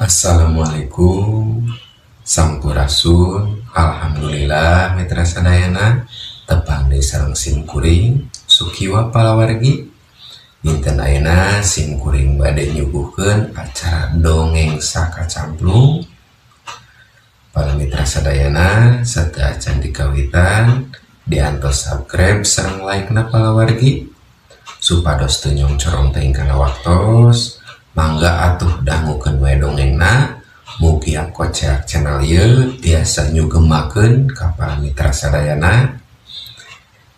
Assalamualaikum, Sampurasun. Alhamdulillah, mitra sadayana, tepang deui sareng sim kuring Sukiwa palawargi. Dinten ayeuna sim kuring bade nyuguhkeun acara Dongeng Sakacamplung. Para mitra sadayana, sateuacan dikawitan, diantos subscribe sareng like na palawargi, supados teu nyongcorong teuing kana waktos. Mangga atuh dangukeun we dongengna. Mugi Koceak channel ieu tiasa nyugemakeun ka para mitra sadayana.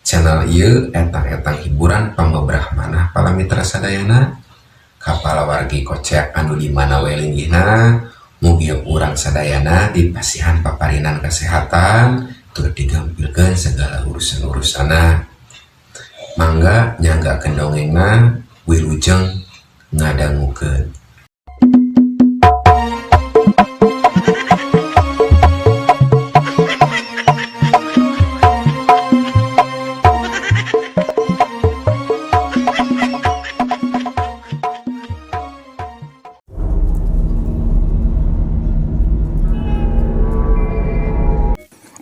Channel ieu etang-etang hiburan pangobrah manah para mitra sadayana. Ka palawargi Koceak anu di mana we linggihna, mugi urang sadayana dipasihan paparinan kesehatan tur digampilkeun segala urusan-urusanna. Mangga nyanggakeun dongengna, wilujeng ngadangukeun.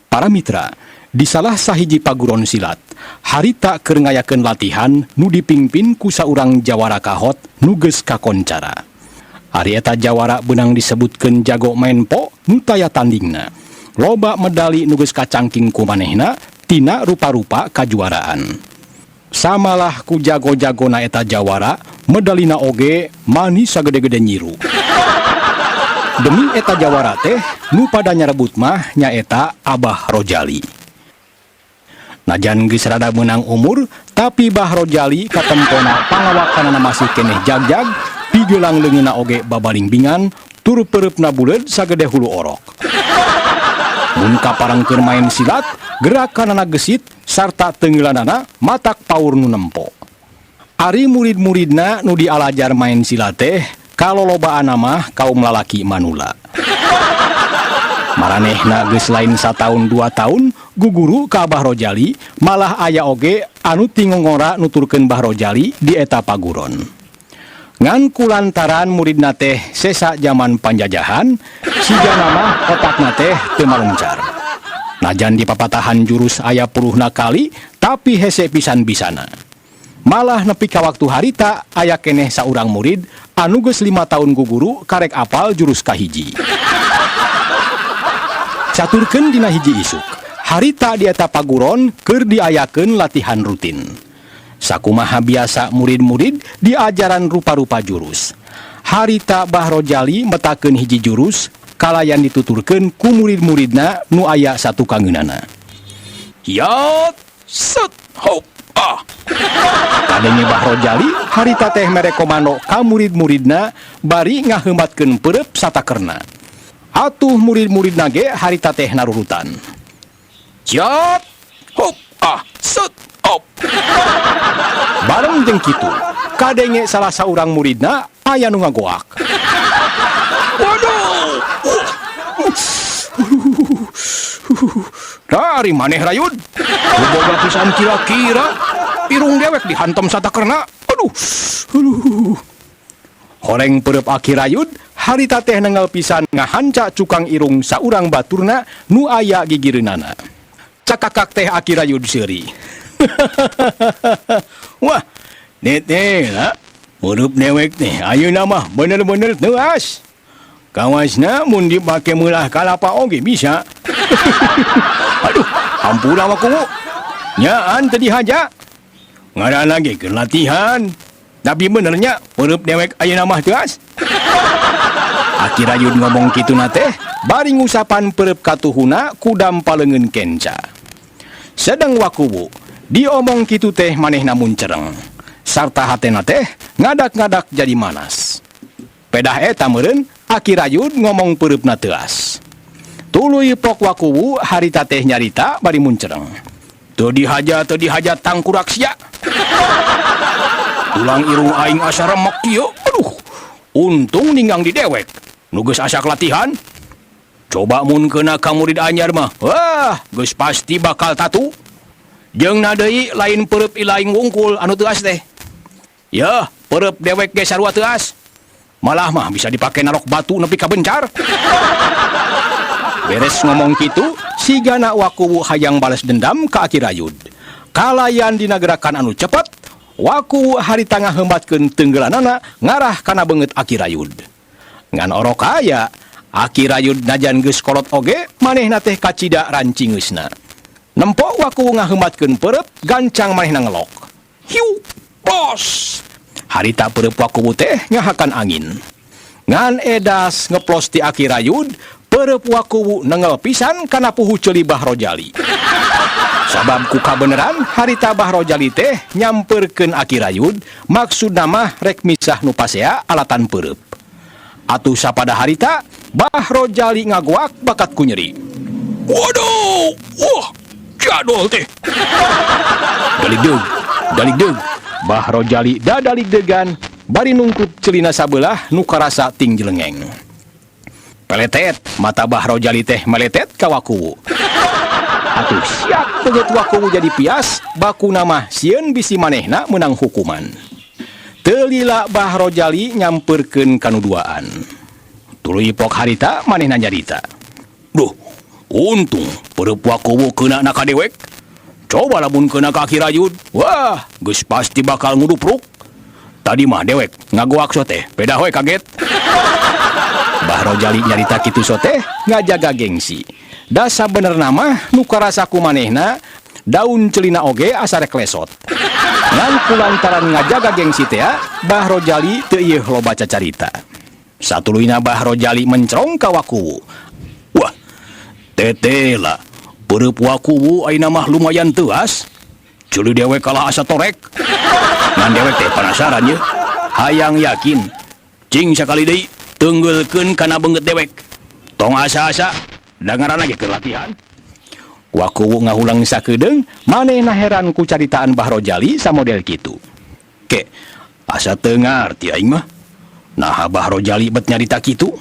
Para mitra, di salah sahiji paguron silat, harita keur ngayakeun latihan nu dipingpin ku saurang jawara kahot nu geus kakoncara. Ari eta jawara beunang disebutkeun jago maenpo nu taya tandingna. Loba medali nu geus kacangking ku manehna tina rupa-rupa kajuaraan. Samalah ku jago-jagona eta jawara, medalina oge mani sagede-gede nyiru. Demi eta jawara teh nu pada nyarebut mah nyaeta Abah Rojali. Najan geus rada meunang umur, tapi Bah Rojali katempona pangawakanana masih keneh jagjag, pigelang leungeunna oge babalingbingan, tur peureupna buleud sagede hulu orok. Mun kapareng keur main silat, gerakanana gesit sarta teungeulanana matak paur nu nempo. Ari murid-muridna nu dialajar main silat teh kalolobaan mah kaum lalaki manula. Maranehna geus lain sataun 2 tahun guguru ka Abah Rojali, malah aya oge anu tingongora nuturkeun Bah Rojali di eta paguron. Ngan kulantaran muridna teh sesa zaman panjajahan, sigana mah otakna teh teu maluncar. Najan di papatahan jurus aya puluhna kali, tapi hese pisan bisana. Malah nepi ka waktu harita aya keneh saurang murid anu geus 5 tahun guguru karek apal jurus kahiji. Caturkeun dina hiji isuk, harita di eta paguron keur diayakeun latihan rutin. Sakumaha biasa murid-murid diajaran rupa-rupa jurus. Harita Bah Rojali metakeun hiji jurus kalayan dituturkeun ku murid-muridna nu aya satukangeunana. Yat set hop ah. Kadenge Bah Rojali harita teh mere komando ka murid-muridna bari ngaheumatkeun peureub satakerna. Atuh murid-muridna ge harita teh narurutan. Yat hop ah set hop. Bareng jeung kitu, kadenge salah saurang muridna aya nu ngagoak. Waduh! Dari maneh rayud? Boga pisan kira-kira irung dewek dihantam satakerna. Aduh. Aduh. Horeng peureub aki rayud, harita teh nengel pisan ngahanca cukang irung saurang baturna nu aya gigireunana. Cakakak teh aki rayud seuri. Wah, neteh lah. Peureub dewek teh ayeuna mah bener-bener teuas. Kawasna mun dipake meulah kalapa oge bisa. Aduh, hampura wakungu. Nyaan teu dihaja. Ngaranna ge keur latihan. Tapi benernya peureub dewek ayeuna mah teuas. Aki rayud ngomong kituna teh bari ngusapan peureub katuhuna ku dampa leungeun kenca. Sedeng wakuwu diomong kitu teh manehna muncereng. Sarta hatena teh ngadak-ngadak jadi manas. Pedah eta meureun aki rayud ngomong peureupna teuas. Tuluy pok wakuwu harita teh nyarita bari muncereng. Teu dihaja teu dihaja tangkurak sia. Tulang irung aing asa remek kieu. Aduh, untung ninggang di dewek. Nu geus asak latihan. Coba mun keuna ka murid anyar mah, wah, geus pasti bakal tatu. Jeung na deui lain peureub ilaing wungkul anu teuas teh. Yeuh, peureub dewek ge sarua teuas. Malah mah bisa dipake narok batu nepi ka bencar. Beres ngomong kitu, sigana Wakuwu hayang bales dendam ka Aki Rayud. Kalayan dina gerakan anu cepet, Wakuwu harita ngaheumbatkeun tenggelanana ngarah kana beungeut Aki Rayud. Ngan orok aya, Aki Rayud najan geus kolot oge manehna teh kacida rancingeusna. Nempo Wakuwu ngaheumbatkeun peureub, gancang manehna ngelok. Hiu, plos! Harita peureub Wakuwu teh ngahakan angin. Ngan edas ngeplos ti Aki Rayud, peureub Wakuwu nengel pisan kana puhu ceuli Bahrojali. Sabab ku kabeneran harita Bahrojali teh nyamperkeun Aki Rayud, maksudna mah rek misah nu pasea alatan peureub. Atuh sapada harita, Bahrojali ngagoak bakat ku nyeri. Waduh, wah, jadol teh. Daligdeug, daligdeug. Bahrojali dadaligdeugan bari nungkup celina sabelah nu karasa ting jelengeng. Peletet, mata Bahrojali teh meletet ka Wakuwu. Atuh siap beungeut Wakuwu jadi pias, bakuna mah sieun bisi manehna meunang hukuman. Teu lila Bahrojali nyamperkeun kanu duaan. Tuluy pok harita manehna nyarita. Duh, untung peureub Wakuwu keuna na ka dewek. Coba lamun keuna ka Aki Rayud, wah, geus pasti bakal ngudupruk. Tadi mah dewek ngagoak sote, pedah we kaget. Bahrojali nyarita kitu sote ngajaga gengsi. Da sabenerna mah nu karasa ku manehna daun celina oge asa rek lesot. Ngan kulantaran ngajaga gengsi tea, Bahrojali teu ieuh loba cacarita. Satuluyna Bahrojali mencrong ka Wakuwu. Wah, tetela, peureub Wakuwu ayeuna mah lumayan teuas. Ceuli dewek kalah asa torek. Ngan dewek teh penasaran ye. Hayang yakin. Cing sakali deui teunggeulkeun kana beungeut dewek. Tong asa-asa, da ngaranna ge keur latihan. Wakuwu ngahulang sakedeung, manehna heran ku caritaan Bahrojali samodel kitu. Ke, asa teu ngarti aing mah. Naha Bahrojali bet nyarita kitu?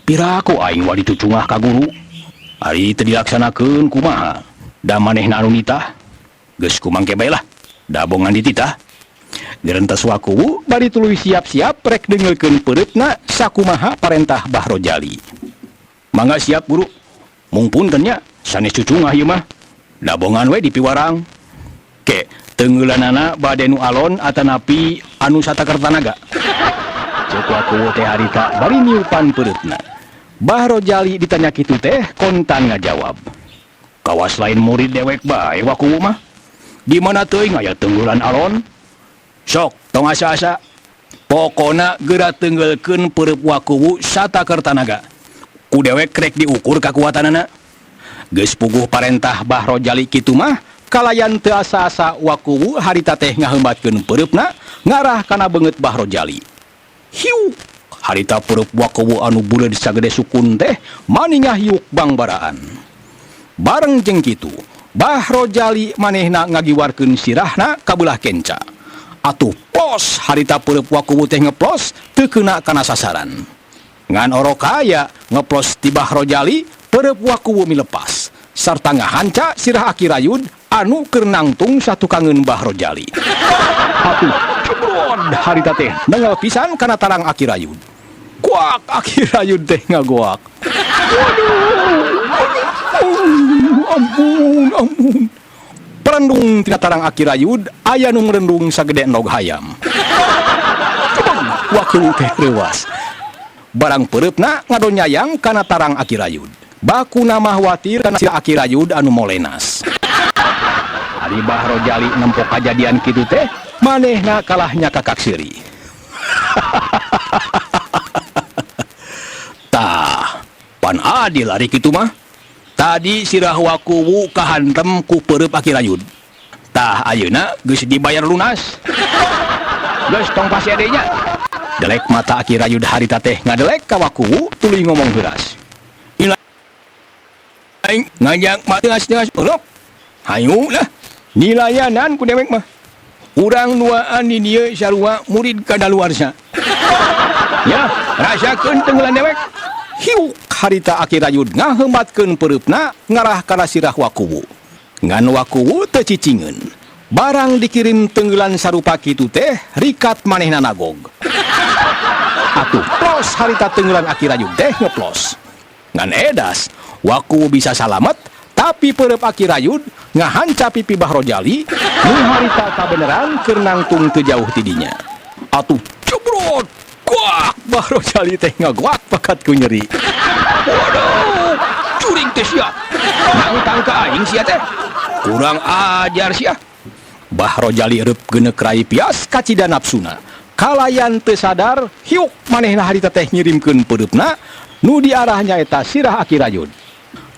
Piraku aing wadi cucungah ka guru. Ari teu dilaksanakeun kumaha? Da manehna anu nitah. Geus kumangke bae lah. Da bongan dititah. Gerentes Wakuwu bari tuluy siap-siap rek deungeulkeun peureupna sakumaha parentah Bahrojali. Mangga siap guru. Mungpun nya sanes cucungah ieu mah. Da bongan we dipiwarang. Ke, teungeulanana bade nu alon atanapi anu sataker tanaga. Ceuk Wakuwu teh harita bari niupan peureupna. Bahrojali ditanya kitu teh kontan ngajawab. Kawas lain murid dewek bae Wakuwu mah. Di mana teuing aya teungeulan alon? Sok, tong asa-asa. Pokona geura teunggeulkeun peureub Wakuwu sataker tanaga. Ku dewek rek diukur kakuatanana. Geus puguh parentah Bahrojali kitu mah, kalayan teu asa-asa Wakuwu harita teh ngaheumbatkeun peureupna ngarah kana beungeut Bahrojali. Hiu, harita peureub Wakuwu anu buleud sagede sukun teh maningah hiuk bangbaraan. Bareng jeung kitu, Bahrojali manehna ngagiwarkeun sirahna ka beulah kenca. Atuh plos harita peureub Wakuwu teh ngeplos teu keuna kana sasaran. Ngan orok aya ngeplos ti Bahrojali, peureub Wakuwu milepas sarta ngahanca sirah Aki Rayud anu keur nangtung satukangeun Bahrojali. Atuh cebrod harita teh nengel pisan kana tarang Aki Rayud. Kuak Aki Rayud teh ngagoak. Waduh, ampun, ampun. Perendung tina tarang Aki Rayud aya nu ngrendung sagede endog hayam. Wakuwu teh reuwas. Barang peureupna ngadonyayang kana tarang Aki Rayud. Bakuna mah watir kana sirah Aki Rayud anu molenas. Ari Bahrojali nempo kajadian kitu teh, manehna kalahnya kakak seuri. Tah, pan adil ari kitu mah. Tadi sirah Wakuwu kahantem ku peureub Aki Rayud. Tah ayeuna geus dibayar lunas. Geus tong pasea deui nya. Delek mata Aki Rayud harita teh ngadelek ka Wakuwu tuluy ngomong heuras. Aing ngajak mateas-teas peureub. Hayu lah, nilayanan ku dewek mah. Urang nuaan di dieu sarua murid kadaluarsa. Ya, rasakeun tenggelan dewek. Hiuk harita Aki Rayud ngaheumbatkeun peureupna ngarah kana sirah Wakuwu. Ngan Wakuwu teu cicingeun. Barang dikirim tenggelan sarupa kitu teh rikat manehna nagog. Atuh plos harita tenggelan Aki Rayud teh ngeplos. Ngan edas, Wakuwu bisa salamet, tapi peureup Aki Rayud ngahanca pipi Bahrojali nu harita kabeneran keur nangtung teu jauh ti dinya. Atuh jebrot, guak Bahrojali teh ngaguak bakat ku nyeri. Waduh, curing teh sia. Nangtang ka aing sia teh. Kurang ajar sia. Bahrojali reup geuneuk rai pias kacida nafsuna. Kalayan teu sadar, hiuk manehna harita teh ngirimkeun peureupna nu diarah nyaeta sirah Aki Rayud.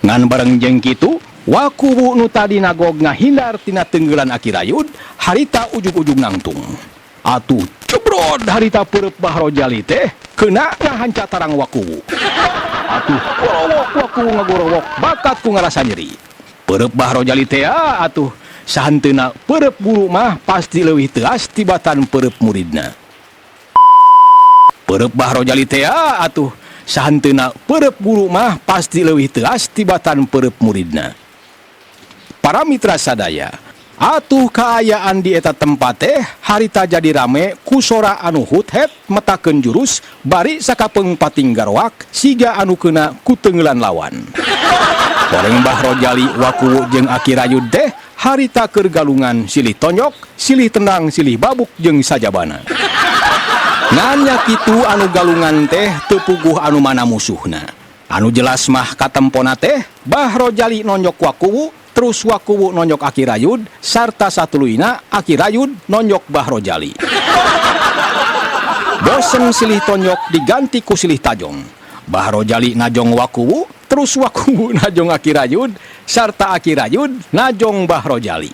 Ngan bareng jeung kitu, Wakuwu nu tadi nagog ngahindar tina tenggelan Aki Rayud, harita ujug-ujug nangtung. Atuh jebrod harita peureub Bahrojali teh kena ngahanca tarang Wakuwu. Atuh gorowok Wakuwu ngagorowok bakat ku ngarasa nyeri. Peureub Bahrojali teh atuh sahanteuna peureub guru mah pasti leuwih teuas tibatan peureub muridna. Peureub Bahrojali teh atuh sahanteuna peureub guru mah pasti leuwih teuas tibatan peureub muridna. Para mitra sadaya, atuh kaayaan di eta tempat teh harita jadi rame ku sora anu huthet metakeun jurus bari sakapeung pating garwak siga anu keuna ku teungeulan lawan. Bareng Bahrojali Wakuwu jeung Aki Rayud teh harita keur galungan silih tonjok, silih tendang, silih babuk jeung sajabana. Ngan nya kitu anu galungan teh teu puguh anu mana musuhna. Anu jelas mah katempona teh Bahrojali nonjok Wakuwu, terus Wakuwu nonjok Aki Rayud, sarta satuluyna Aki Rayud nonjok Bahrojali. Bosen silih tonjok diganti ku silih tajong. Bahrojali najong Wakuwu, terus Wakuwu najong Aki Rayud, sarta Aki Rayud najong Bahrojali.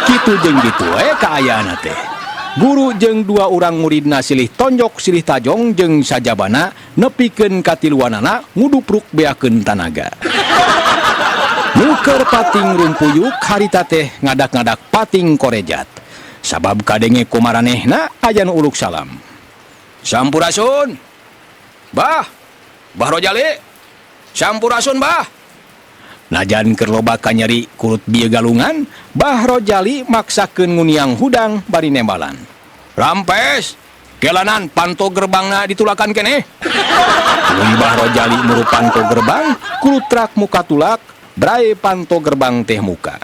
Kitu jeung kitu we kaayaanna teh. Guru jeung dua urang muridna silih tonjok silih tajong jeung sajabana nepikeun katiluanana ngudupruk beakeun tanaga. Nu keur pating rumpuyuk harita teh ngadak-ngadak pating korejat. Sabab kadenge ku maranehna aya nu uluk salam. Sampurasun. Bah, Bahrojali. Sampurasun, Bah. Najan keur loba kanyeri kurut bieu galungan, Bahrojali maksakeun nguniang hudang bari nembalan. Rampes, kelanan panto gerbangna ditulakan keneh. Tuluy Bahrojali muru panto gerbang, kulutrak muka tulak, brai panto gerbang teh muka.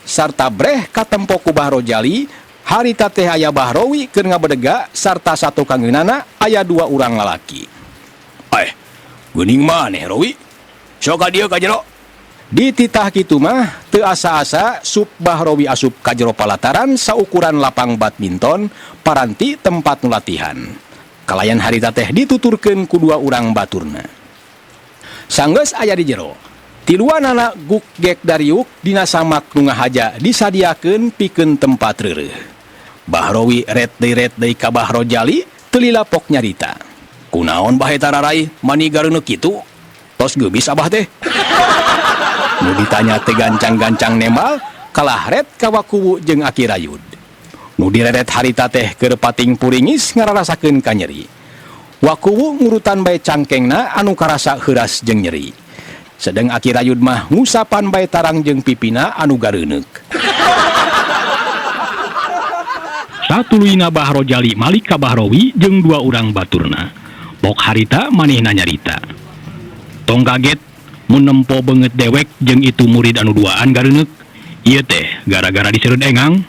Sarta breh katempo ku Bahrojali, harita teh aya Bahrowi keur ngabedega sarta satu kangeunana aya dua urang lalaki. Geuning maneh Rowi? Sok ka dieu ka jero. Dititah kitu mah teu asa-asa sup Bahrowi asup ka jero palataran saukuran lapang badminton paranti tempat nu latihan. Kalayan harita teh dituturkeun ku dua urang baturna. Sanggeus aya di jero. Tiluanana guk gek dariuk dina samak nu ngahaja disadiakeun pikeun tempat reureuh. Bahrowi ret deui ret deui ka Bahrojali teu lila pok nyarita. Kunaon bah eta rarai mani gareuneuh kitu? Tos geumis abah teh. Nu ditanya teh gancang-gancang nembal kalah ret ka Wakuwu jeung Aki Rayud. Nu direret harita teh keur pating puringis ngararasakeun ka nyeri. Wakuwu ngurutan bae cangkengna anu karasa heuras jeung nyeri. Sedeng Aki Rayud mah ngusapan bae tarang jeung pipina anu gareuneuk. Satuluyna Bahrojali malik ka Bahrowi jeung dua urang baturna. Pok harita manehna nyarita. Tong kaget mun nempo beungeut dewek jeung itu murid anu duaan gareuneuk. Ieu teh gara-gara disereud engang.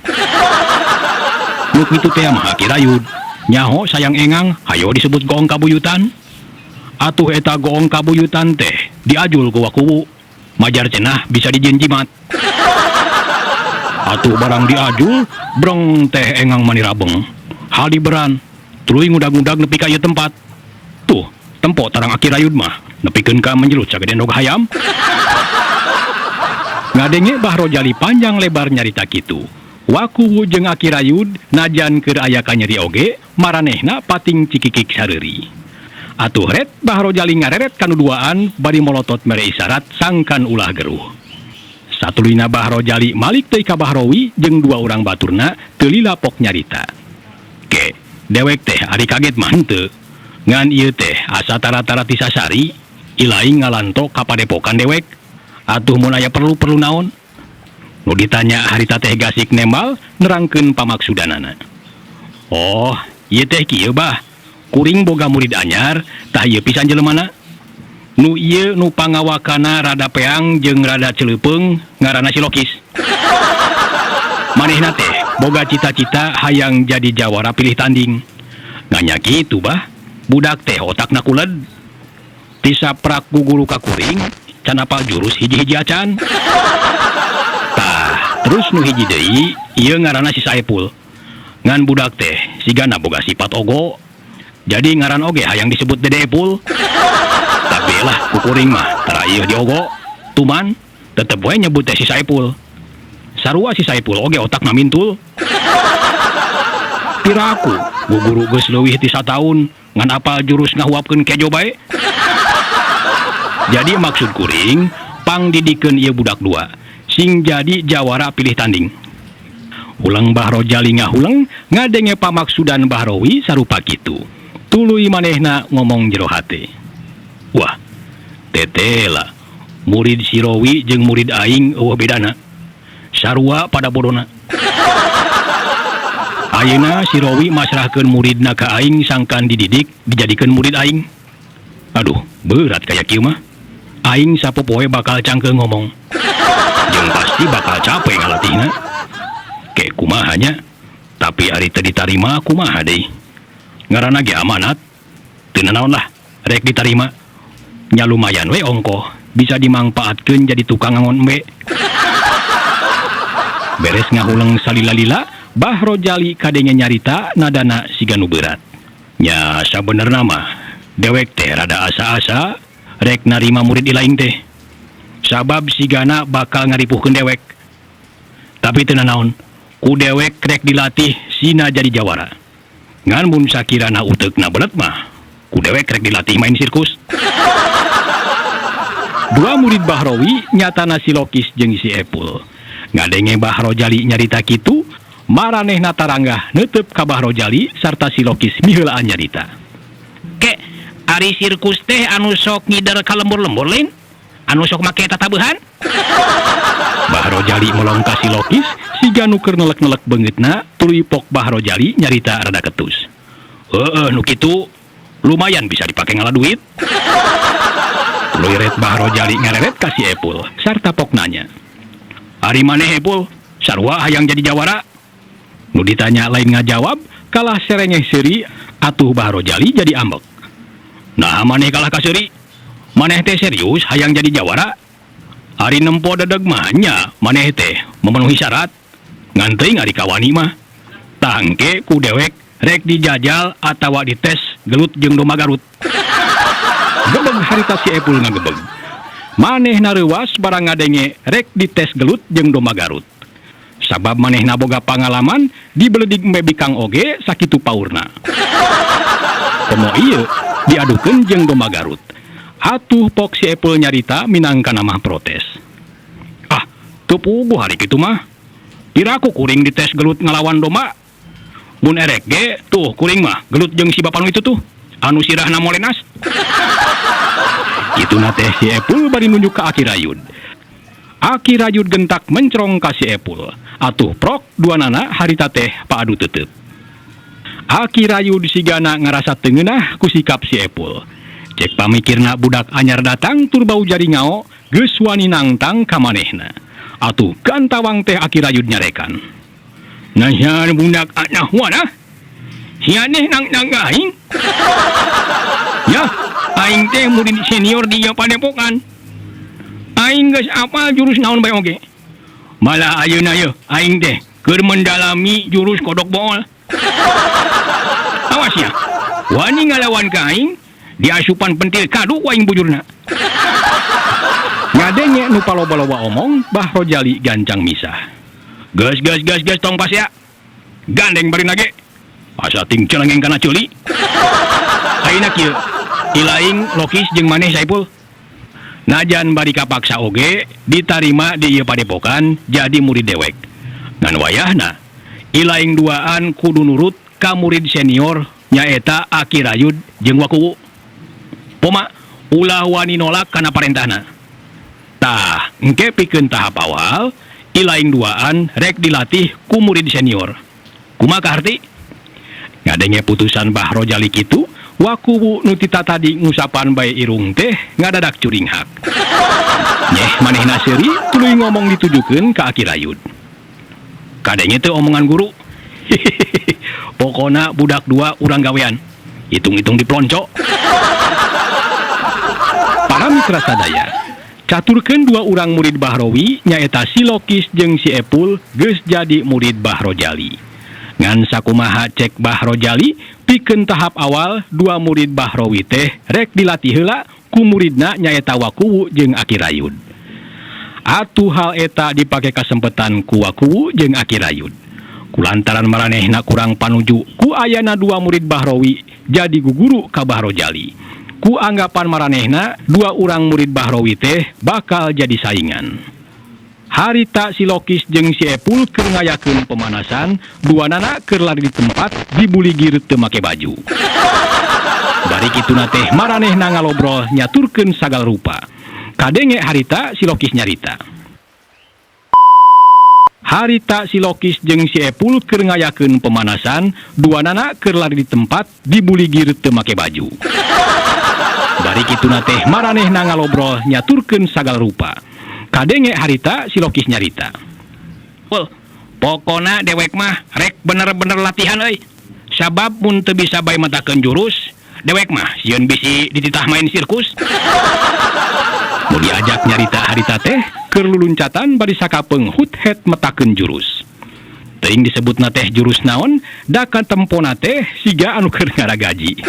Nu kitu teh mah Aki Rayud. Nyaho sayang engang, hayo disebut goong kabuyutan. Atuh eta goong kabuyutan teh diajul ku Wakuwu. Majar cenah bisa dijieun jimat. Atuh barang diajul, breng teh engang mani rabeng. Haliberan, tuluy ngudag-ngudag nepi ka ieu tempat. Tuh, tempo tarang Aki Rayud mah nepikeun ka menjelut sagede endog hayam. Ngadenge Bahrojali panjang lebar nyarita kitu. Wakuwu jeung Aki Rayud najan keur aya kanyeri oge, maranehna pating cikikik sareuri. Atuh ret Bahrojali ngareret kanu duaan bari molotot mere isyarat sangkan ulah geruh. Satuluyna Bahrojali malik teuy ka Bahrowi jeung dua urang baturna teu lila pok nyarita. Ke, dewek teh ari kaget mah henteu. Ngan ieu teh asa tara-tara tisasari, ilaing ngalanto ka padepokan dewek. Atuh mun aya perlu-perlu naon? Nu ditanya harita teh gasik nembal nerangkeun pamaksudanana. Oh, ieu teh kieu bah. Kuring boga murid anyar, tah ieu pisan jelemana. Nu ieu nu pangawakana rada peang jeung rada celeupeung ngaranna si Lokis. Manehna teh boga cita-cita hayang jadi jawara pilih tanding. Nganya kitu bah, budak teh otakna kuled. Tisaprak ku guru ka kuring, can apal jurus hiji-hiji acan. Tah, terus nu hiji deui ieu ngaranna si Saepul. Ngan budak teh sigana boga sifat ogo. Jadi ngaran oge hayang disebut Dede Epul. Tapi lah ku kuring mah tara ieu diogo. Tuman tetep we nyebut teh si Saepul. Sarua si Saepul oge otakna mintul. Piraku guguru geus leuwih ti sataun ngan apal jurus ngahuapkeun kejo bae. Jadi maksud kuring pangdidikeun ieu budak dua sing jadi jawara pilih tanding. Huleng Bah Rojali ngahuleng ngadenge pamaksudan Bahrowi sarupa kitu. Tuluy manehna ngomong jero hate. Wah, tetela murid si Rowi jeung murid aing eueuh bedana. Sarua pada bodona. Ayeuna si Rowi masrahkeun muridna ka aing sangkan dididik dijadikeun murid aing. Aduh, berat kaya kieu mah. Aing sapopoe bakal cangkeung ngomong. Jeung pasti bakal capek ngalatihna. Ke kumaha nya? Tapi ari teu ditarima kumaha deui? Ngaranna ge amanat. Teu nanaon lah, rek ditarima. Nya lumayan we ongkoh, bisa dimangpaatkeun jadi tukang ngangon embe. Beres ngahuleng salila-lila, Bah Rojali kadenge nyarita nadana siga nu beurat. Nya sabenerna mah dewek teh rada asa-asa rek narima murid ilaing teh. Sabab sigana bakal ngaripuhkeun dewek. Tapi teu nanaon, ku dewek rek dilatih sina jadi jawara. Ngan mun sakirana uteukna belet mah, ku dewek rek dilatih main sirkus. Dua murid Bahrowi nyatana si Lokis jeung si Epul. Ngadenge Bah Rojali nyarita kitu, maranehna taranggah neuteup ka Bah Rojali sarta si Lokis miheulaan nyarita. Ke, ari sirkus teh anu sok ngider ka lembur-lembur lain? Anu sok make tatabuhan? Bah Rojali melong ka si Lokis, siga nu keur nelek-nelek beungeutna, tuluy pok Bah Rojali nyarita rada ketus. Heueuh nu kitu lumayan bisa dipake ngala duit. Tuluy ret Bah Rojali ngareret ka si Epul sarta pok nanya. Ari maneh Epul, sarua hayang jadi jawara? Nu ditanya lain ngajawab, kalah serengeh seuri atuh Bah Rojali jadi ambek. Nah maneh kalah ka seuri? Maneh teh serius hayang jadi jawara? Ari nempo dedeg mah nya maneh teh memenuhi syarat. Ngan teuing ari kawani mah. Tangke ku dewek rek dijajal atawa dites gelut jeung domba Garut. Gebeg harita si Epul ngagebeg. Manehna reuwas barang ngadenge rek dites gelut jeung domba Garut. Sabab manehna boga pangalaman dibeledig embe bikang oge sakitu paurna. Komo ieu diadukeun jeung domba Garut. Atuh pok si Epul nyarita minangka mah protes. Ah, teu puguh hari kitu mah. Piraku kuring dites gelut ngalawan domba. Mun erek ge tuh kuring mah gelut jeung si bapa nu itu tuh anu sirahna molenas. Kituna teh si Epul bari nunjuk ka Aki Rayud. Aki Rayud gentak mencrong ka si Epul. Atuh prok duanana harita teh paadu tetep. Aki Rayud sigana ngarasa teu ngeunah ku sikap si Epul. Cek pamikirna budak anyar datang tur bau jari ngao geus wani nangtang ka manehna. Atuh gantawang teh Aki Rayud nyarekan. Nasihan budak anahwana. Sianeh nang aing. Ya, aing teh murid senior di padepokan. Aing geus apal jurus naon bae oge. Malah ayeuna ye aing teh keur mendalami jurus kodok bool. Awas ya. Wani ngalawan ka aing, diasupan pentil kadu ku aing bujurna. Ngadenge nu paloba-loba omong, Bah Rojali gancang misah. Geus geus geus geus tong pas ya. Gandeng bari nage. Asa ting celengeng kana ceuli. Ayeuna kieu, ilaing Lokis jeung maneh Saipul. Najan bari kapaksa oge ditarima di ieu padepokan jadi murid dewek. Ngan wayahna ilaing duaan kudu nurut ka murid senior nyaeta Aki Rayud jeung Wakuwu. Poma ulah wani nolak kana parentahna. Tah, engke pikeun tahap awal ilaing duaan rek dilatih ku murid senior. Kumaha kaharti? Ngadenge putusan Bah Rojali kitu, Wakuwu nu ti tatadi ngusapan bae irung teh ngadadak curinghak. Nyeh manehna seuri tuluy ngomong ditujukeun ka Aki Rayud. Kadenge teu omongan guru. Pokona budak dua urang gawean. Hitung-hitung diplonco. Para mitra sadaya, caturkeun dua urang murid Bahrowi nyaeta si Lokis jeung si Epul geus jadi murid Bah Rojali. Ngan sakumaha cek Bah Rojali, pikeun tahap awal dua murid Bahrowi teh rek dilatih heula ku muridna nyaeta Wakuwu jeung Aki Rayud. Atuh hal eta dipake kasempetan ku Wakuwu jeung Aki Rayud. Kulantaran maranehna kurang panuju ku ayana dua murid Bahrowi jadi guguru ka Bah Rojali. Ku anggapan maranehna dua urang murid Bahrowi teh bakal jadi saingan. Harita si Lokis jeung si Epul keur ngayakeun pemanasan, duanana keur lari di tempat dibuligir teu make baju. Bari kituna teh maranehna ngalobrol nyaturkeun sagala rupa. Kadenge harita si Lokis nyarita. Harita si Lokis jeung si Epul keur ngayakeun pemanasan, duanana keur lari di tempat dibuligir teu make baju. Bari kituna teh maranehna ngalobrol nyaturkeun sagala rupa. Kadenge harita si Lokis nyarita. Pul, pokona dewek mah rek bener-bener latihan euy. Sabab mun teu bisa bae matakeun jurus, dewek mah sieun bisi dititah main sirkus. Nu diajak nyarita harita teh keur luluncatan bari sakapeung hut-het metakeun jurus. Teuing disebutna teh jurus naon, da katempona teh siga anu keur ngaragaji.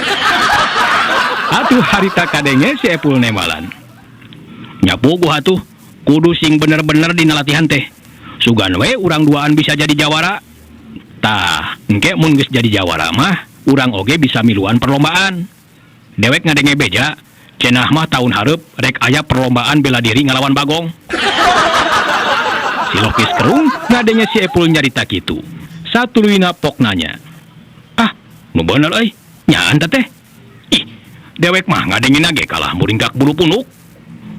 Atuh harita kadenge si Epul nembalan. Nya puguh atuh, kudu sing bener-bener dina latihan teh. Sugan we urang duaan bisa jadi jawara. Tah, engke mun geus jadi jawara mah, urang oge bisa miluan perlombaan. Dewek ngadenge beja, cenah mah tahun hareup rek aya perlombaan bela diri ngalawan Bagong. Si Lokis kerung ngadenge si Epul nyarita kitu. Satuluyna pok nanya. Ah, nu bener euy, nyaan teh. Ih, dewek mah ngadengina ge kalah muringkak bulu punuk.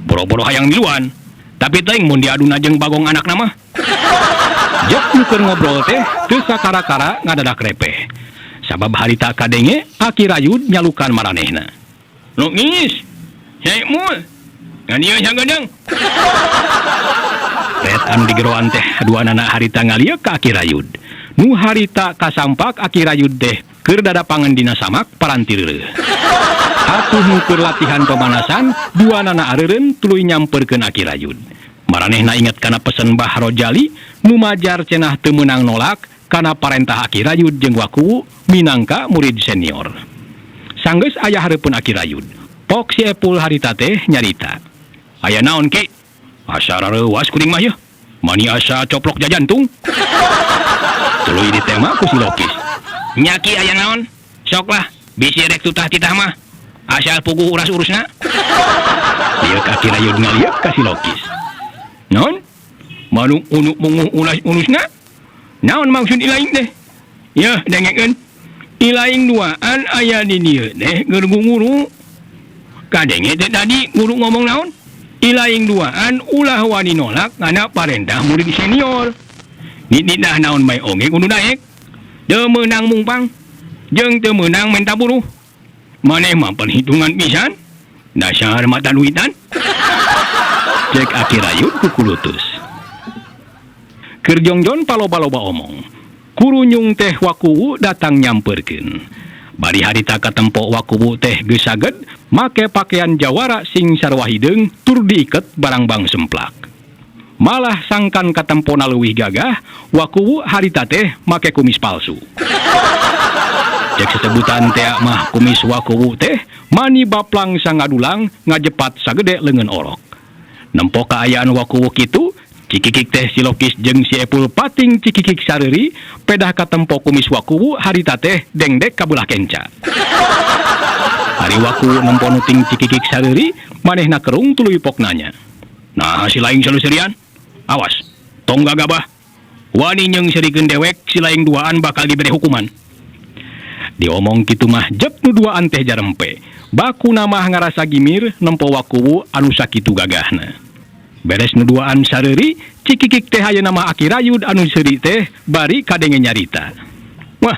Boro-boro hayang miluan. Tapi teuing mun diaduna jeung Bagong anakna mah. Jek nu keur ngobrol teh teu sakara-kara ngadadak repeh. Sabab harita kadenge Aki Rayud nyalukan maranehna. Lokis, Mul, ngan ieu sagedeung. Ret anu digeroan teh duanana harita ngalieuk ka Aki Rayud. Nu harita kasampak Aki Rayud teh keur dadapangan dina samak paranti reureuh. Atuh nu keur latihan pemanasan, duanana areureun tuluy nyamperkeun Aki Rayud. Maranehna inget kana pesen Bah Rojali, nu majar cenah teu meunang nolak kana parentah Aki Rayud jeung Wakuwu minangka murid senior. Sanggeus aya hareupeun Aki Rayud. Pok si Epul harita teh nyarita. Aya naon ki? Asa rareuwas kuring mah yeuh. Mani asa coplok jajantung. Tuluy ditema ku si Lokis. Nya ki aya naon? Sok lah, bisi rek tutah-titah mah. Asal puguh uras-urusna. Lieuk Aki Rayud ngalieuk ka si Lokis. Naon? Manuk unuk munguh uras-urusna? Naon maksud ilaing teh? Yeuh, dengekeun. Ilaing duaan aya di dieu teh keur guguru. Kadenge teh tadi guru ngomong naon? Ilaing duaan ulah wani nolak kana parentah murid senior. Nititah naon bae oge kudu daek. Teu meunang mungpang jeung teu meunang menta buruh. Maneh mah perhitungan pisan. Dasar mata duitan. Cek Aki Rayud kukulutus. Keur jongjon paloba-loba omong. Kurunyung teh Wakuwu datang nyamperkeun. Bari harita katempo Wakuwu teh geus saged make pakaian jawara sing sarua hideung tur diiket barangbang semplak. Malah sangkan katempona leuwih gagah, Wakuwu harita teh make kumis palsu. Cek sesebutan teh mah kumis Wakuwu teh mani baplang sangadulang ngajepat sagede leungeun orok. Nempo kaayaan Wakuwu kitu, cikikik teh si Lokis jeung si Epul pating cikikik sareuri, pedah katempo kumis Wakuwu harita teh dengdek kabelah kenca. Ari Wakuwu nempo nuting cikikik sareuri, manehna kerung tuluy pok nanya. Nah, si laing saluserian? Awas, tong gagabah. Wani nyeungseurikeun dewek si laing duaan bakal diberi hukuman. Diomong kitu mah jep nu duaan teh jarempe. Bakuna mah ngarasa gimir nempo Wakuwu anu sakitu gagahna. Beres nu duaan sareuri, cikikik teh ayeuna mah Aki Rayud anu seuri teh bari kadenge nyarita. Wah,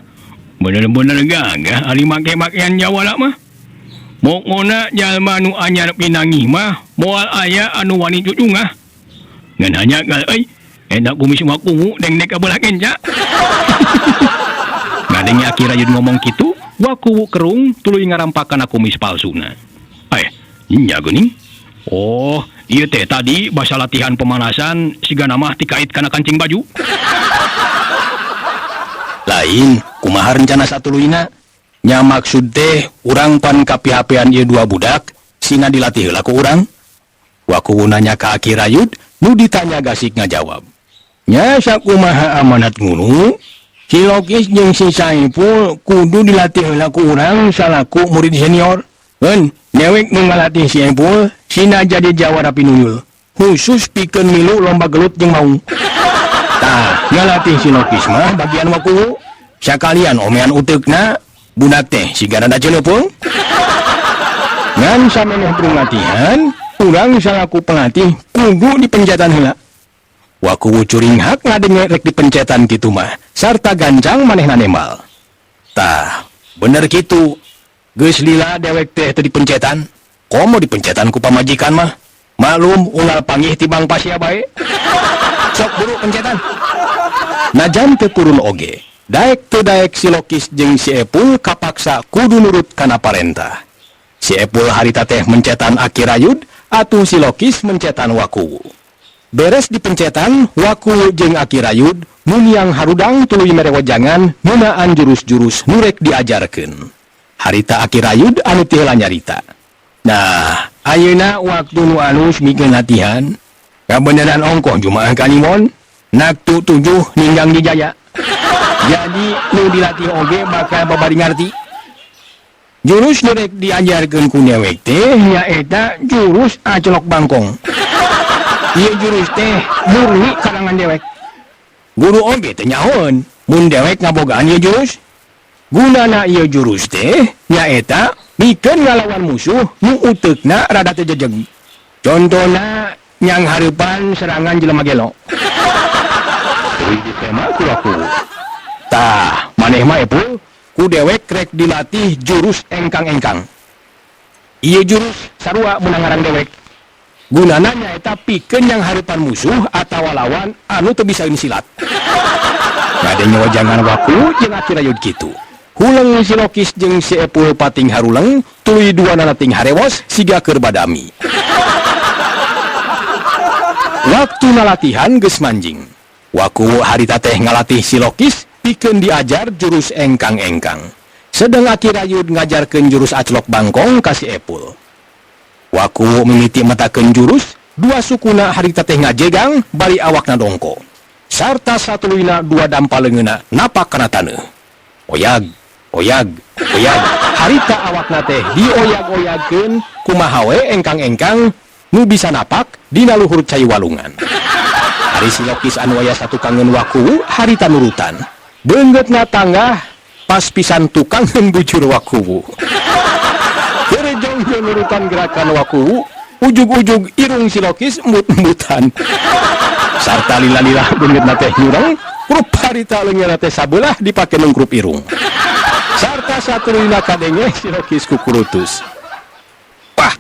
Bener-bener gagah ari make-makean jawara mah. Pokona jalma nu anyar pinanggih mah moal aya anu wani cucungah. Ngan hanya gal euy, eta kumis Wakuwu dengdek ka belah kenca. Ngadenge Aki Rayud ngomong kitu, Wakuwu kerung tuluy ngarampak kana kumis palsuna. Eh, nya geuning. Oh, ieu teh tadi basa latihan pemanasan sigana mah tikait kana kancing baju. Lain, kumaha rencana satuluyna? Nya maksud teh urang pan kapihapean ieu dua budak, sina dilatih heula ku urang. Wakuwu nanya ka Aki Rayud, nu ditanya gasik ngajawab. Nya sakumaha amanat guru, si Lokis jeung si Saipul kudu dilatih heula ku urang salaku murid senior. Eun, dewek nu ngalatih si Epul, sina jadi jawara pinuyul. Khusus pikeun milu lomba gelut jeung maung. Tah, ngalatih si Lokis mah bagian Wakuwu. Sakalian omean uteukna, budak teh siga rada ceuleupung. Ngan sameneh brung latihan, urang salaku pelatih kudu dipencetan heula. Wakuwu curinghak ngadenge rek dipencetan kitu mah, sarta gancang manehna nembal. Tah, bener kitu. Geus lila dewek teh teu dipencetan. Komo dipencetan ku pamajikan mah. Maklum unggal panggih tibang pasia bae. Sok buru pencetan. Najan teu purun oge, daek teu daek si Lokis jeung si Epul kapaksa kudu nurut kana parentah. Si Epul harita teh mencetan Aki Rayud, atuh si Lokis mencetan Wakuwu. Beres dipencetan, Wakuwu jeung Aki Rayud muniang harudang tuluy mere wejangan ngeunaan jurus-jurus nu rek diajarkeun. Harita Aki Rayud anu ti heula nyarita. Nah, ayeuna waktu nu alus mikeun latihan. Kabeneran ongkoh Jumaah Kaliwon, naktu 7 ninggang di jaya. Jadi nu dilatih oge bakal babari ngarti. Jurus nu rek diajarkeun ku dewek teh nyaeta jurus acelok bangkong. Ieu jurus teh murni karangan dewek. Guru oge teu nyahoeun mun dewek ngabogaan ieu jurus. Gunana ieu jurus teh nyaeta mikeun ngalawan musuh nu uteukna rada teu jejeg. Contona nyang hareupan serangan jelema gelo. Tuluy ditema ku Wakuwu. Tah, maneh mah Epul, ku dewek rek dilatih jurus engkang-engkang. Ieu jurus sarua meunang ngaran dewek. Gunana nyaeta pikeun nyang hareupan musuh atawa lawan anu teu bisa silat. Ngadenge wejangan Wakuwu jeung Aki Rayud kitu. Huleng si Lokis jeung si Epul pating haruleng, tuluy duanana ting harewos siga keur badami. Waktuna latihan geus manjing. Wakuwu harita teh ngalatih si Lokis pikeun diajar jurus engkang-engkang. Sedeng Aki Rayud ngajarkeun jurus aclok bangkong ka si Epul. Wakuwu mimiti metakeun jurus, dua sukuna harita teh ngajegang bari awakna dongko. Sarta satuluyna dua dampa leungeunna napak kana taneuh. Oyag, oyag, oyag. Harita awakna teh dioyag-oyagkeun kumaha we engkang-engkang nu bisa napak dina luhur cai walungan. Ari si Lokis anu aya satukangeun Wakuwu harita nurutan. Beunggeutna tanggah pas pisan tukangeun bujur Wakuwu. Keur jongjo nurutan gerakan Wakuwu, ujug-ujug irung si Lokis embut-embutan. Sarta lila-lila beunggeutna teh nyureng, krup harita leungeunna teh sabelah dipake nungkrup irung. Sarta satuluyna kadenge si Lokis kukurutus. Wah,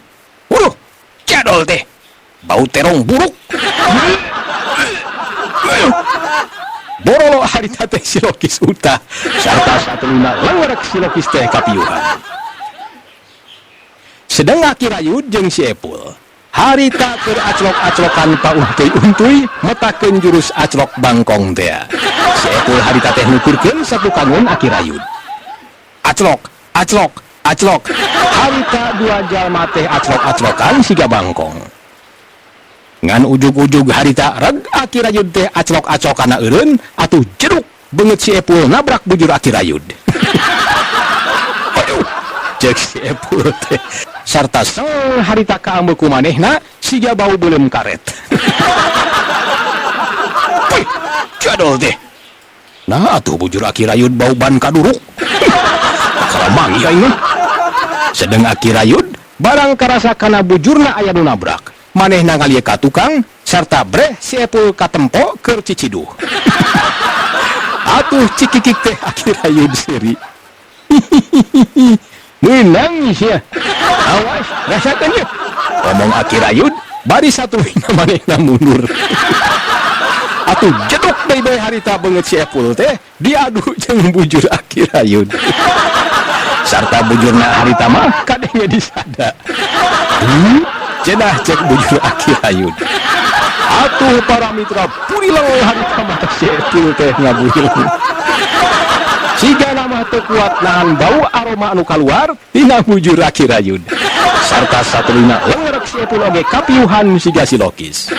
waduh, jadol teh. Bau terong buruk. Borolo harita teh si Lokis utah. Sarta satuluyna lewerek si Lokis teh kapiuhan. Sedeng Aki Rayud jeung si Epul. Harita keur aclok-aclokan pauntuy-untuy metakeun jurus aclok bangkong teh. Si Epul harita teh nuturkeun satukangeun Aki Rayud. Aclok, aclok, aclok. Harita dua jalma teh aclok-aclokan siga bangkong. Ngan ujug-ujug harita reg Aki Rayud teh aclok-aclokana eureun atuh jeruk beungeut si Epul nabrak bujur Aki Rayud. Aduh, cek si Epul teh. Sarta seng harita kaambeuk ku manehna siga bau beuleum karet. Wih, jadol teh. Nah atuh bujur Aki Rayud bau ban kaduruk. Bakal manggih aing mah. Sedeng Aki Rayud barang karasa kana bujurna aya nu nabrak. Manehna ngalieu ka tukang sarta breh si Epul katempo keur ciciduh. Atuh cikikik teh Aki Rayud seuri. Meunang sia. Awas, rasakeun ye. Omong Aki Rayud bari satuluyna manehna mundur. Atuh jeduk deui bae harita beungeut si Epul teh diadu jeung bujur Aki Rayud. Sarta bujurna harita mah kadenge disada. Cenah cek bujur Aki Rayud. Atuh para mitra purileng harita mah si Epul teh ngaburileng. Siga mah teu kuat nahan bau aroma anu kaluar tina bujur Aki Rayud. Sarta satuluyna lengerek si Epul oge kapiuhan siga silokis.